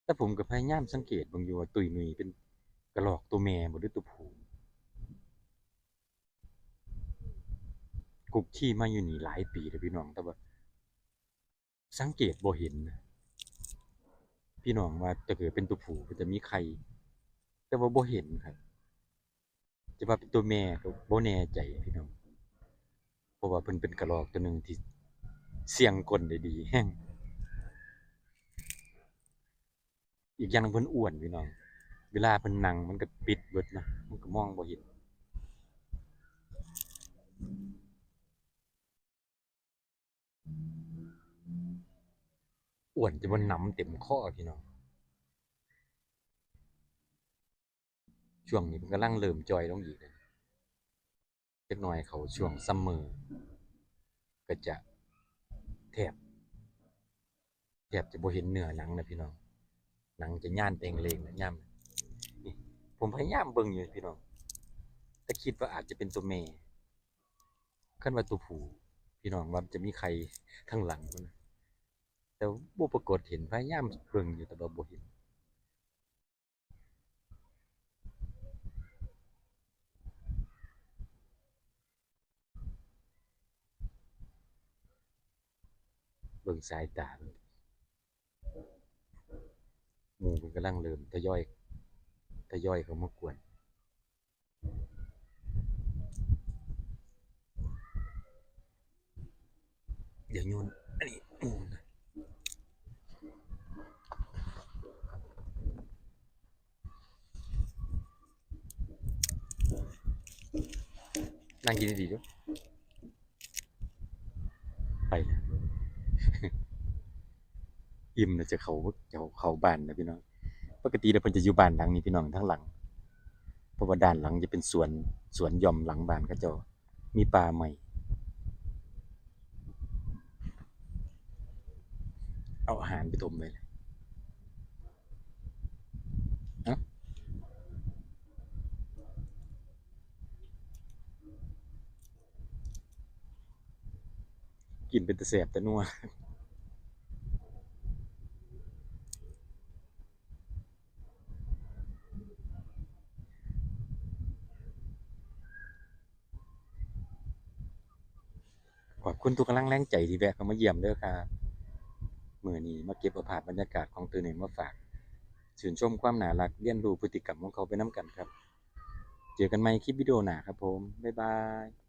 ແຕ່ຜົມກໍພະຍາຍາມສັງເກດເບິ່ງຢູ່ວ່າຕຸ້ຍນຸ່ຍເປັນກະລອກໂຕແມ່ບໍ່ ຫຼືໂຕຜູ້? ຄຸກຄີມາຢູ່ນີ້ຫຼາຍປີແລ້ວພີ່ນ້ອງ ແຕ່ວ່າສັງເກດບໍ່ເຫັນນະ. ພີ່ນ້ອງວ່າ ຖ້າເກີດເປັນໂຕຜູ້ ເພິ່ນຈະມີໄຂ່ ແຕ່ວ່າບໍ່ເຫັນຄັບ. ຈະວ່າເປັນໂຕແມ່ກໍບໍ່ແນ່ໃຈພີ່ນ້ອງ ເພາະວ່າເພິ່ນເປັນກະລອກໂຕໜຶ່ງທີ່ສ່ຽງກົ້ນໄດ້ດີແຮງ. ອີກຢ່າງໜຶ່ງເພິ່ນອ້ວນພີ່ນ້ອງ ເວລາເພິ່ນນັ່ງມັນກໍປິດເບິດເນາະ ມັນກໍມອງບໍ່ເຫັນ. ອ້ວນຈົນວ່າໜຳເຕັມຄໍພີ່ນ້ອງ. ຊ່ວງນີ້ເພິ່ນກຳລັງເລີ່ມຈ່ອຍລົງອີກແລ້ວ. ຈັກໜ່ອຍເຂົ້າຊ່ວງ summer ກໍຈະແທບ ແທບຈະບໍ່ເຫັນເນື້ອໜັງນະພີ່ນ້ອງ. ໜັງຈະຍານແຕ່ງເລງນະ ຍາມນີ້. ຜົມພະຍາຍາມເບິ່ງຢູ່ພີ່ນ້ອງ ແຕ່ຄິດວ່າອາດຈະເປັນໂຕແມ່. ຄັນວ່າໂຕຜູ້ ພີ່ນ້ອງວ່າມັນຈະມີໄຂ່ທາງຫຼັງພຸ້ນນະ ແຕ່ບໍ່ປາກົດເຫັນ. ພະຍາຍາມເບິ່ງຢູ່ ແຕ່ວ່າບໍ່ເຫັນ. ເບິ່ງສາຍຕາ ໝູ່ເພິ່ນກຳລັງເລີ່ມທະຍອຍ ທະຍອຍເຂົ້າມາກວນ. ດຽວໂຍນອັນນີ້ໝູ່ນະ ນັ່ງກິນດີໆ ດູ ໄປແລ້ວ. ອີ່ມແລ້ວ ຈະເຂົ້າ ຈະເຂົ້າບ້ານແລ້ວພີ່ນ້ອງ. ປົກກະຕິແລ້ວເພິ່ນຈະຢູ່ບ້ານຫຼັງນີ້ພີ່ນ້ອງ ທາງຫຼັງ ເພາະວ່າດ້ານຫຼັງຈະເປັນສວນ ສວນຢ່ອມຫຼັງບ້ານເຂົາເຈົ້າ ມີປ່າໄມ້. ເອົາອາຫານໄປຖົມໄວ້ ເອົາ ກິນເປັນຕາແຊບຕານົວ. ຂອບຄຸນທຸກກຳລັງແຮງໃຈທີ່ແວະເຂົ້າມາຢ້ຽມເດີຄັບ. ມື້ນີ້ມາເກັບເອົາພາບບັນຍາກາດຂອງໂຕໜຶ່ງມາຝາກ. ຊື່ນຊົມຄວາມໜ້າລັກ, ຮຽນຮູ້ພຶດຕິກຳຂອງເຂົາໄປນຳກັນຄັບ. ເຈີກັນໃໝ່ຄລິບວິດີໂອໜ້າຄັບຜົມ. ບາຍບາຍ.